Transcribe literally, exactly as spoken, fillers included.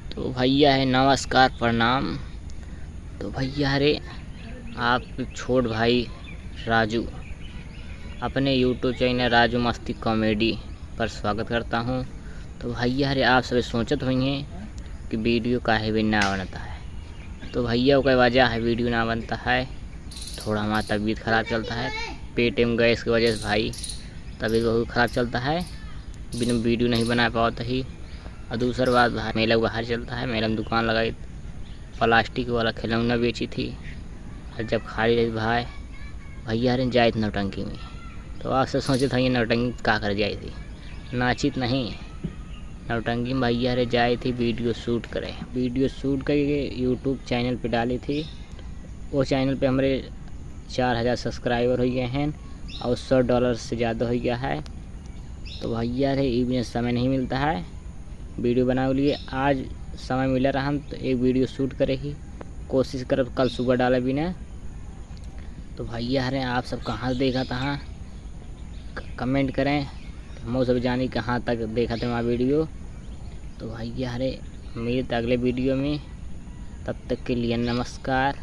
तो भैया है, नमस्कार, प्रणाम। तो भैया रे, आप छोट भाई राजू अपने YouTube चैनल राजू मस्ती कॉमेडी पर स्वागत करता हूँ। तो भैया रे, आप सब सोचत होइहें कि वीडियो काहे भी ना बनता है। तो भैया, ओकर वजह है, वीडियो ना बनता है, थोड़ा हमार तबीयत खराब चलता है, पेट में गैस की वजह से भाई तबीयत बहुत खराब चलता है, बिना वीडियो नहीं बना पावत ही। और दूसर बात भाई, मेला बाहर चलता है, मेला में दुकान लगाई, प्लास्टिक वाला खिलौना बेची थी। और जब खाली रही भाई, भैया रे जाइत नौटंकी में, तो आप सब सोचत होइहें नौटंकी का कर जाई थी, नाचित नहीं, नौटंकी में भैया रे जाई थी वीडियो शूट करे। वीडियो शूट करके YouTube चैनल पे डाली थी। वो चैनल पे हमरे चार हज़ार सब्सक्राइबर हो गए हैं और सौ डॉलर से ज़्यादा हो गया है। तो भैया रे, ई बिना समय नहीं मिलता है वीडियो बनावे के लिए। आज समय मिला रहा तो एक वीडियो शूट करे ही कोशिश करब कल सुबह डाले बिना। तो भैया रे, आप सब कहाँ से देखत हैं, क-, कमेंट करें, हम सब जानी कहाँ तक देखत हैं हमार वीडियो। तो भैया रे, मिलत अगले वीडियो में, तब तक के लिए नमस्कार।